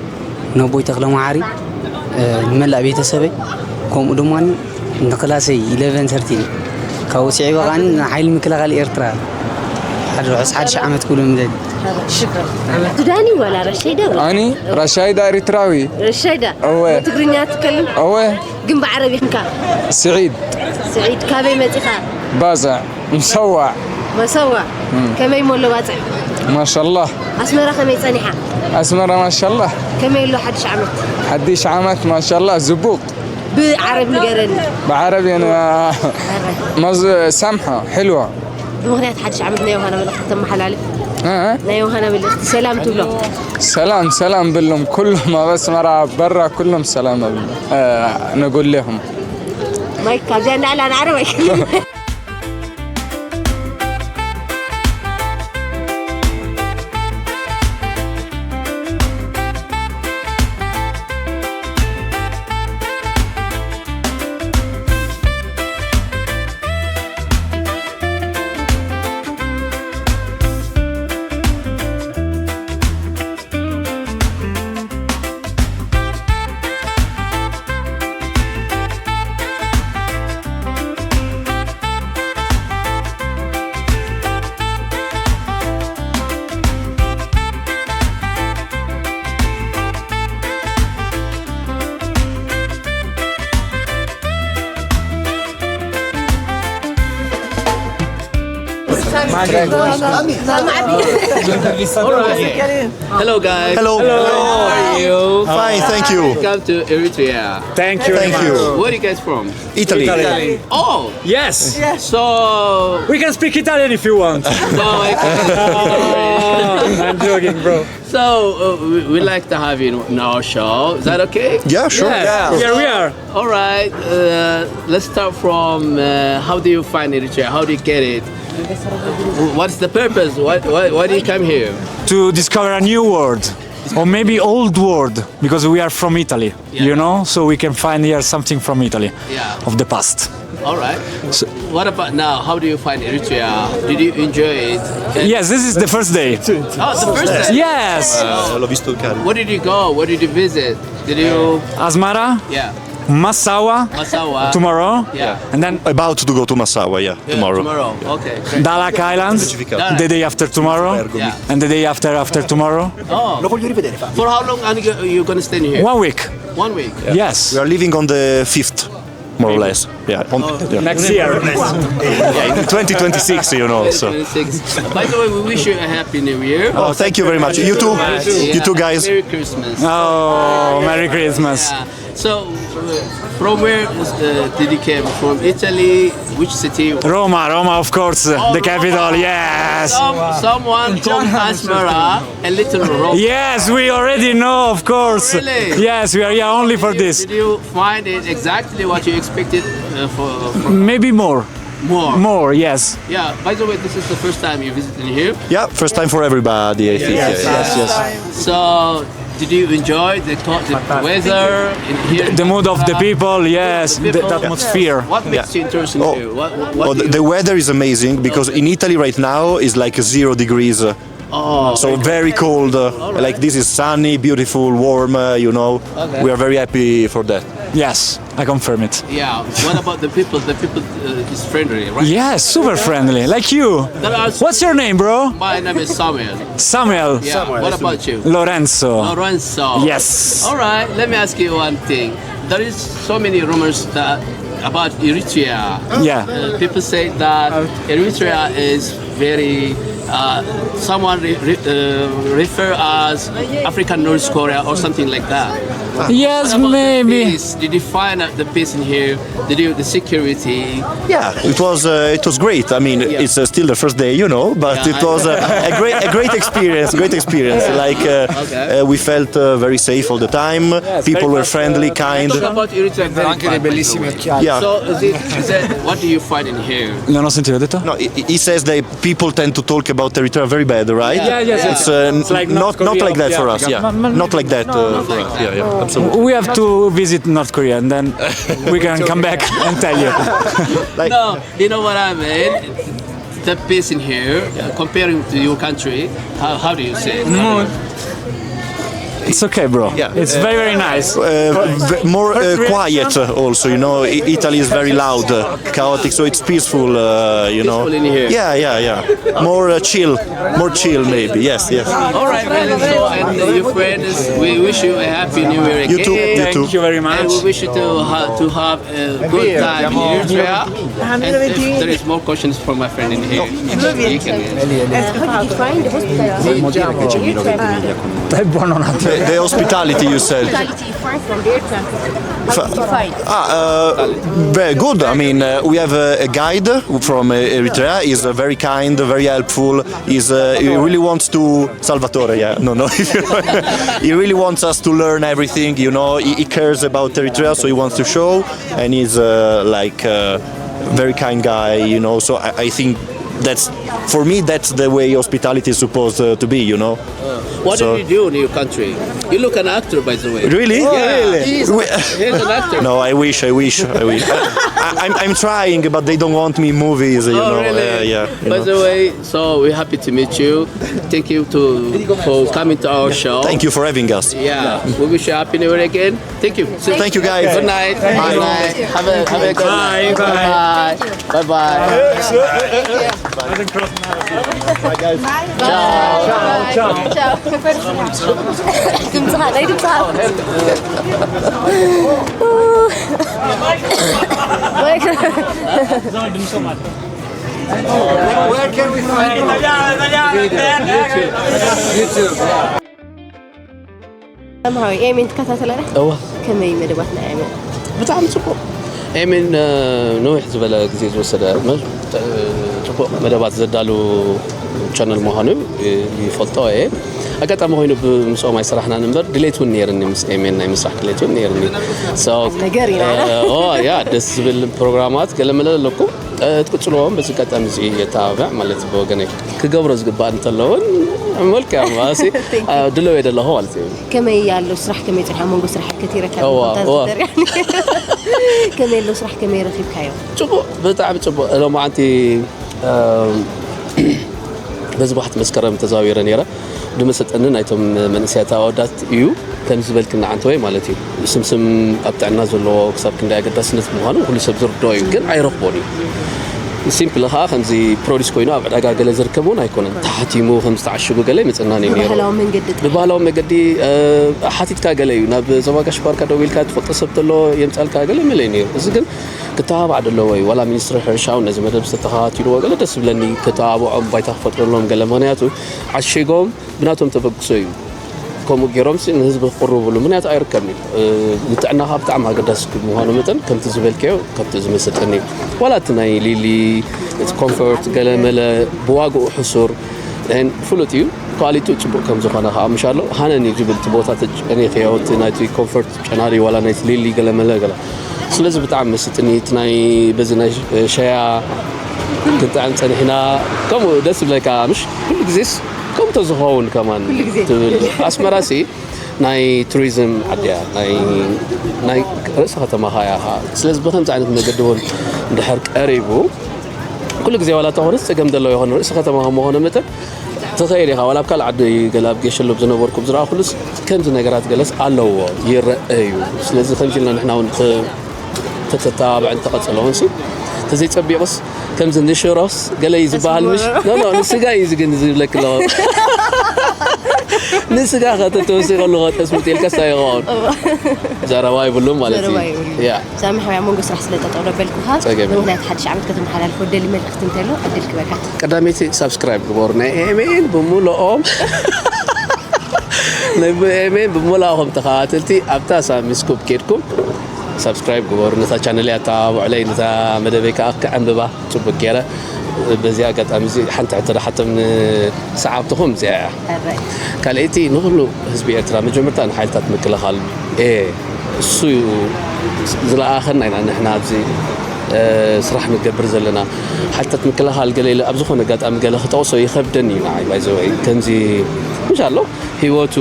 ነቦይ ተኽለ መሓሪ ንመላእ ቤተሰበይ ከምኡ ድማ ንክላሰይ ኢለቨን ሰርቲን ካብኡ ስዒበ ከኣ ንሓይሊ ምክልኻል ኤርትራ ሓደ ርሑስ ሓድሽ ዓመት ክብሎም ይደሊ። ሽክራን። ትዳኒ ወላ ረሻይዳ ወላ? ኣኒ ረሻይዳ ኤሪትራዊ። ረሻይዳ? እወ። ትግርኛ ትከልም? እወ። ግን ብዓረቢ ኢኻ? ስዒድ። ስዒድ ካበይ መጺኻ? ባጽዕ። ምሰዋዕ። መሰዋ። ከመይ ሞሎ ባጽዕ? ማሻላህ። ኣስመራ ከመይ ጸኒሓ? ኣስመራ ማሻላህ። ከመይ ኣሎ ሓድሽ ዓመት? ሓድሽ ዓመት ማሻላህ ዝቡቕ። ብዓረብ ንገረኒ። ብዓረብ የነ ማዝ ሳምሖ ሕልዋ። ብምኽንያት ሓድሽ ዓመት ናይ ዮሃና መልእኽቲ ተመሓላልፍ። እ? ናይ ዮሃና መልእኽቲ ሰላም ትብሎ። ሰላም ሰላም ብሎም ኩሎም ኣብ ኣስመራ በራ ኩሎም ሰላም ኣብሎም። ነጎሌኹም። ማይክ ካብዚኣ እንዳዕላ ንዓረብ ኣይክልም። Hello, guys. Hello. How are you? Fine, thank you. Welcome to Eritrea. Thank you. Thank you. Where are you guys from? Italy. Italy. Oh, yes. So we can speak Italian if you want. No, I can't. I'm joking, bro. So uh, we, we like to have you in our show. Is that okay? Yeah, sure. Yes. Here we are. All right. Uh, let's start from uh, how do you find Eritrea? How do you get it? What's the purpose? What, why, why do you come here? To discover a new world, or maybe old world, because we are from Italy, yeah, you know, so we can find here something from Italy, yeah, of the past. All right. So, what about now? How do you find Eritrea? Did you enjoy it? Yes, this is the first day. Oh, the first day? Yes. Where did you go? Where did you visit? Did you? Asmara? Yeah. Massawa. Massawa. Tomorrow. Yeah. And then about to go to Massawa, yeah, yeah, tomorrow. Tomorrow. Okay. Great. Dahlak Islands. Specific. The day after tomorrow. Yeah. And the day after after tomorrow. Oh. For how long are you, you going to stay here? One week. One week? Yeah. Yes. We are leaving on the fifth, more or less. Yeah. On, yeah. Next year. Yeah, in twenty twenty-six, you know. So. By the way, we wish you a happy new year. Oh, thank you very much. You too. Yeah. You too, guys. Merry Christmas. Oh, Merry Christmas. Yeah. So, uh, from where uh, did you came? From Italy? Which city? Roma, Roma, of course, uh, the capital, yes. Some, someone from Asmara, a little Roma. Yes, we already know, of course. Really? Yes, we are here only for this. Did you find it exactly what you expected uh, for? From maybe more. More? More, yes. Yeah, by the way, this is the first time you're visiting here. Yeah, first time for everybody, I think. Yes, yes, yes. So, did you enjoy the, co- the weather in here? The mood of the people, yes, the, the atmosphere. What makes you interesting to you? What, what, what Oh, do the, you the weather is amazing because in Italy right now is like zero degrees. Uh, Oh, so very cold. Uh, Like this is sunny, beautiful, warm. Uh, you know, Okay. We are very happy for that. Yes, I confirm it. Yeah. What about the people? The people uh, is friendly, right? Yeah, super friendly, like you. There are What's your name, bro? My name is Samuel. Samuel. Yeah. What about you? Lorenzo. Lorenzo. Yes. All right. Let me ask you one thing. There is so many rumors that about Eritrea. Yeah. Uh, people say that Eritrea is very. Uh, someone re- re- uh, refer as African North Korea or something like that. Yes, About the maybe. Peace. Did you find out the peace in here? Did you the security? Yeah, it was uh, it was great. I mean, Yeah. it's uh, still the first day, you know, but Yeah, it I was uh, a great a great experience, great experience. Like uh, Okay. uh, we felt uh, very safe all the time. People were friendly, kind. Talk about Eritrea very Anche le fast, by the bellissime way. occhiali. Yeah. So, is it, is it, what do you find in here? Non ho sentito, ho detto? No, he, he says that people tend to talk about Eritrea very bad, right? Yeah, yes, yes. It's, uh, It's like not North not Korea like that of for the us. Africa. Yeah, Ma- ma- not like that uh, for us. Yeah, yeah, absolutely. We have to visit North Korea and then we can come back and tell you. No, you know what I mean? The peace in here, uh, comparing to your country, how, how do you say it? It's okay, bro. Yeah. It's very, very nice. Uh, v- more uh, quiet uh, also, you know. I- Italy is very loud, uh, chaotic, so it's peaceful, uh, you know. Peaceful in here. Yeah, yeah, yeah. More uh, chill, more chill maybe. Yes, yes. All right, man. So, and uh, your friends, we wish you a happy new year again. You too, you too. Thank you very And much. we wish you to, ha- to have a good time in Eritrea. And if there is more questions for my friend in here, he can answer. How did you find the hospital? È buono un attimo. The, the hospitality you said. Hospitality, far from the airport. How did you find? Ah, uh, very good. I mean, uh, we have a, a guide from uh, Eritrea. He's uh, very kind, very helpful. He's, uh, he really wants to Salvatore. Yeah, no, no. He really wants us to learn everything. You know, he, he cares about Eritrea, so he wants to show. And he's uh, like uh, very kind guy. You know, so I, I think that's for me that's the way hospitality is supposed uh, to be. You know. What So- did you do in your country? You look an actor, by the way. Really? Yeah. Really? We- He's an actor. No, I wish, I wish, I wish. I, I'm, I'm trying, but they don't want me in movies, you Oh, know. really? Yeah, yeah. You By know. The way, so we're happy to meet you. Thank you to for coming to our show. Thank you for having us. Yeah, we wish you a happy new year again. Thank you. Thank you, guys. Good night. Good night. Have a have a good night. Bye bye. Bye bye. ድምፅኻ ናይ ድምፅኻ Where can we find you? መርሃዊ ኤሜን ትከታተለና እወ ከመይ መደባት ናይ ኤሜን ብጣዕሚ ፅቡቅ ኤሜን ነዊሕ ዝበለ ግዜ ዝወሰደ ጽቡቅ መደባት ዘዳሉ ቻነል ምዃኑ ይፈልጦ እየ። ኣጋጣሚ ኮይኑ ብምስኦም ኣይሰራሕናን እምበር ድሌት እውን ነይርኒ ምስ ኤሜን ናይ ምስራሕ ድሌት እውን ነይርኒ። ነገር ኢና ያ ደስ ዝብል ፕሮግራማት ገለመለ ኣለኩም። ትቅፅልዎም በዚ ኣጋጣሚ እዚ የተባብዕ ማለት ብወገነይ ክገብሮ ዝግባእ እንተለውን መልክዕ ድለው የደለኹ ማለት እዩ። ከመይ ኣሎ ስራሕ ከመይ ፅንሓ መንጎ ስራሕ ከቲረካ እዋ፣ እዋ። ከመይ ኣሎ ስራሕ ከመይ ረኪብካዮ ፅቡቅ ብጣዕሚ ፅቡቅ ሎማዓንቲ በዚ ባሕቲ መስከረም ተዛዊረ ነይረ ብመሰጠኒ ናይቶም መንእሰያት ኣወዳት እዩ ከም ዝበልክና ዓንተወይ ማለት እዩ ስምስም ኣብ ጥዕና ዘለዎ ክሳብ ክንደይ ኣገዳስነት ምዃኑ ኩሉ ሰብ ዝርድኦ እዩ ግን ኣይረኽቦን እዩ ሲምፕሊ ከዓ ከምዚ ፕሮዲስ ኮይኑ ኣብ ዕዳጋ ገለ ዝርከብ እውን ኣይኮነን ተሓቲሙ ከም ዝተዓሽጉ ገለ ይመፀናኒ ነይሩ ብባህላዊ መንገዲ ብባህላዊ መገዲ ሓቲትካ ገለ እዩ ናብ ዞባ ጋሽ ባርካ ደው ኢልካ ትፈልጦ ሰብ ተሎ የምፃልካ ገለ መለ ነይሩ እዚ ግን ክተባባዕ ደለዎ እዩ ዋላ ሚኒስትሪ ሕርሻ እውን ነዚ መደብ ዝተተኻታቲልዎ ገለ ደስ ዝብለኒ ክተባብዖም ባይታ ክፈጥረሎም ገለ ምክንያቱ ዓሺጎም ብናቶም ተበግሶ እዩ ከምኡ ገይሮም ንህዝቢ ክቅርብሉ ምክንያቱ ኣይርከብን እዩ ንጥዕናካ ብጣዕሚ ኣገዳሲ ምኳኑ መጠን ከምቲ ዝበልካዮ ካብቲ ዝመሰጠኒ እዩ ዋላ እቲ ናይ ሊሊ እቲ ኮንፈርት ገለመለ ብዋግኡ ሕሱር ፍሉጥ እዩ ኳሊቲኡ ፅቡቅ ከም ዝኾነ ከዓ ምሻሎ ሃነን እዩ ዝብል እቲ ቦታ ተጨኒኽዮ እቲ ናይቲ ኮንፈርት ጨናሪ ዋላ ናይቲ ሊሊ ገለመለ ገለ ስለዚ ብጣዕሚ መስጥኒ እቲ ናይ በዚ ናይ ሸያ ክንጥዕም ፀኒሕና ከምኡ ደስ ዝብለካ ምሽ ኩሉ ግዜስ ከምኡ ተዝኸውን ከማን ትብል ኣስመራ ሲ ናይ ቱሪዝም ዓዲ እያ ናይ ርእሲ ከተማ ኻያ ስለዚ ብከምዚ ዓይነት መገዲ እውን እንድሕር ቀሪቡ ኩሉ ግዜ ዋላ ተኾነስ ፀገም ዘለዎ ይኾን ርእሲ ከተማ ከም ምኾነ መጠን ትኸይድ ኢኻ ዋላ ኣብ ካልእ ዓዲ ገለ ኣብ ጌሸሎም ዝነበርኩም ዝረኣኹሉስ ከምዚ ነገራት ገለስ ኣለዎ ይረአ እዩ። ስለዚ ከምዚ ኢልና ንሕና እውን ተ- ተተተባብዕን ተቐጸለውን ሲ ተዘይጸቢቑስ ከምዚ ንሽሮስ ገለ እዩ ዝበሃል ምሽ ኖ ኖ ንስጋ እዩ ዝግን ዝብለክ ኣለዎ። ንስጋ ከተተወሲ ከሉ ጠስምጥ ኢልካ ሳይኸውን ዘረባ ይብሉም ማለት እዩ። ዘረባ ይብሉ። ያ ሳሚ ሓውያ መንጎ ስራሕ ስለ ጠጠው ደበልኩኻ ጸገም የለን። ብምኽንያት ሓድሽ ዓመት ከተመሓላልፎ ደሊ መልእኽቲ እንተሎ ዕድል ክበካ። ቀዳመይቲ ሳብስክራይብ ግበሩ ናይ ኤሜን ብምልኦም ናይ ኤሜን ብምልኦም ተኸታተልቲ ኣብታ ሳሚ ስኩፕ ኬድኩም ሳብስክራይብ ግበሩ። ነታ ቻነል ኣተባብዑለይ፣ ነታ መደበይ ከዓ ክዕንብባ ጽቡቅ ገይረ። በዚ ኣጋጣሚ እዚ ሓንቲ ሕቶ ሓቶም ንሰዓብትኹም እዚኣ እያ። ካልኣይቲ ንኹሉ ህዝቢ ኤርትራ መጀመርታ ንሓይልታት ምክልኻል እየ እሱ እዩ ዝለኣኸና ኢና ንሕና ኣብዚ ስራሕ ንገብር ዘለና ሓይልታት ምክልኻል ገለ ኢለ ኣብ ዝኾነ ኣጋጣሚ ገለ ክጠቕሶ ይኸብደኒ እዩ ንዓይ ባይዘወይ ከምዚ ምሽ ኣሎ ህይወቱ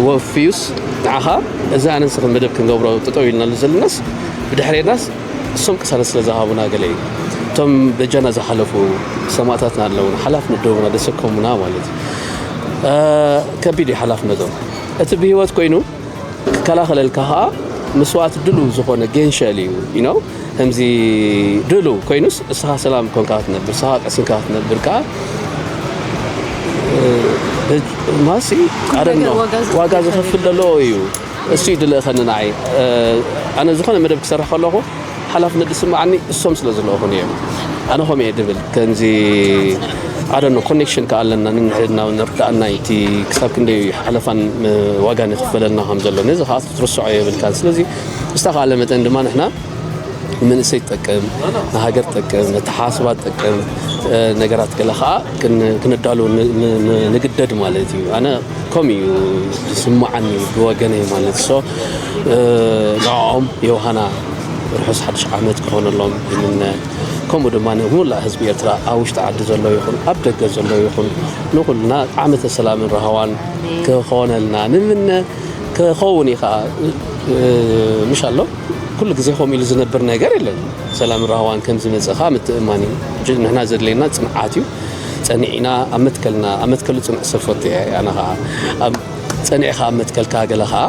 ወፍዩስ ንዓኻ እዚ ኣነ ንስኽን መደብ ክንገብሮ ጠጠው ኢልናሉ ዘለናስ ብድሕሬናስ እሶም ቅሳነት ስለ ዝሃቡና ገለ እዩ እቶም በጃና ዝሓለፉ ሰማእታትና ኣለውና ሓላፍነት ደቡና ደሰከሙና ማለት እዩ ከቢድ እዩ ሓላፍነቶም እቲ ብህይወት ኮይኑ ክከላኸለልካ ከዓ መስዋእቲ ድሉ ዝኾነ ጌንሸል እዩ you know ከምዚ ድሉ ኮይኑስ እስኻ ሰላም ኮንካ ትነብር እስኻ ቀሲንካ ትነብር ከዓ ማሲ ኣረኖ ዋጋ ዝኸፍል ዘለዎ እዩ እሱ ይድልእኸኒ ንዓይ ኣነ ዝኾነ መደብ ክሰርሕ ከለኹ ሓላፍነት ዝስምዓኒ እሶም ስለ ዝለእኹን እዮም ኣነ ኸም እየ ድብል ከምዚ ኣደኖ ኮኔክሽን ከኣለና ንንሕድና ንርዳእና እቲ ክሳብ ክንደይ ሓለፋን ዋጋን ይኽፈለልና ከም ዘሎ ነዚ ከዓ ክትርስዖ የብልካን ስለዚ ብዝተኻለ መጠን ድማ ንሕና ንመንእሰይ ትጠቅም ንሃገር ትጠቅም ነተሓሳስባ ትጠቅም ነገራት ገለ ከዓ ክነዳሉ ንግደድ ማለት እዩ ኣነ ከም እዩ ዝስምዓኒ ብወገነይ ማለት so ንዕኦም የውሃና ርሑስ ሓድሽ ዓመት ክኾነሎም ይምነ ከምኡ ድማ ንሙላእ ህዝቢ ኤርትራ ኣብ ውሽጢ ዓዲ ዘሎ ይኹን ኣብ ደገ ዘሎ ይኹን ንኹልና ዓመተ ሰላምን ረሃዋን ክኾነልና ንምነ ክኸውን እዩ ከዓ ምሽ ኣሎ ኩሉ ግዜ ከምኡ ኢሉ ዝነብር ነገር የለን ሰላም ራህዋን ከም ዝመፅእ ከዓ ምትእማን እዩ ንሕና ዘድለየና ፅንዓት እዩ ፀኒዕና ኣብ መትከልና ኣብ መትከሉ ፅኑዕ ሰብ ፈቱ እየ ኣነ ከዓ ጸኒዕኻ ኣብ መትከልካ ገለ ኸዓ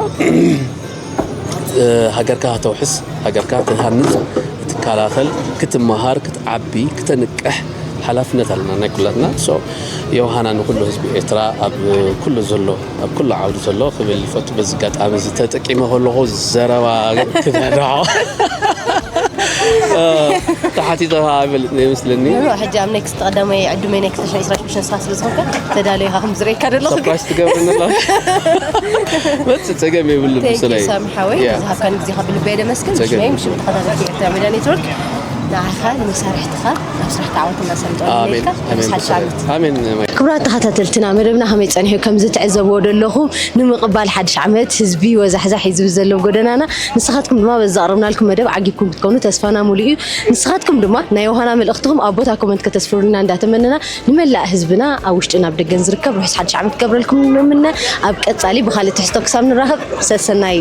ሃገርካ ከተውሕስ ሃገርካ ክትሃንጽ ክትከላኸል ክትመሃር ክትዓቢ ክተንቅሕ ሓላፍነት ኣለና ናይ ኩላትና so የውሃና ንኩሉ ህዝቢ ኤርትራ ኣብ ኩሉ ዘሎ ኣብ ኩሉ ዓውዲ ዘሎ ክብል ይፈቱ በዚ ኣጋጣሚ እዚ ተጠቂመ ከለኹ ዘረባ ክነድሖ ተሓቲተ ኣይፈልጥን ይመስለኒ ሕጂ ኣብ ኔክስት ቀዳማይ ዕዱመ ናይ ክልተ ሽሕን ዕስራን ሽዱሽተን ንስኻ ስለ ዝኾንካ ተዳለይኻ ከም ዝረእካ ዘለኹ ሰርፕራይዝ ትገብርኒ ኣላ መጽ ጸገም የብሉ ብስለይ ሳሚ ሓወይ ዝሃብካን ግዜኻ ብልበ የደመስግን ብሽመይ ምሽ ተኸታተልቲ ኤርትራ ሜዳ ኔትወርክ ንዓኻ ንመሳርሕትኻ ናብ ስራሕ ተዓወት እናሰምጠ ኣሜን ኣሜን ክቡራት ተኸታተልትና መደብና ከመይ ጸኒሑ ከም ዝትዕዘብዎ ዘለኹም ንምቕባል ሓድሽ ዓመት ህዝቢ ወዛሕዛሕ እዩ ዝብል ዘሎ ጎደናና ንስኻትኩም ድማ በዚ ኣቕረብናልኩም መደብ ዓጊብኩም ክትኮኑ ተስፋና ሙሉእ እዩ ንስኻትኩም ድማ ናይ ዮሃና መልእኽትኹም ኣብ ቦታ ኮመንት ከተስፍሩልና እንዳተመነና ንመላእ ህዝብና ኣብ ውሽጥን ኣብ ደገን ዝርከብ ርሑስ ሓድሽ ዓመት ክገብረልኩም ንምነ ኣብ ቀጻሊ ብኻልእ ትሕዝቶ ክሳብ ንራኸብ ሰሰናዩ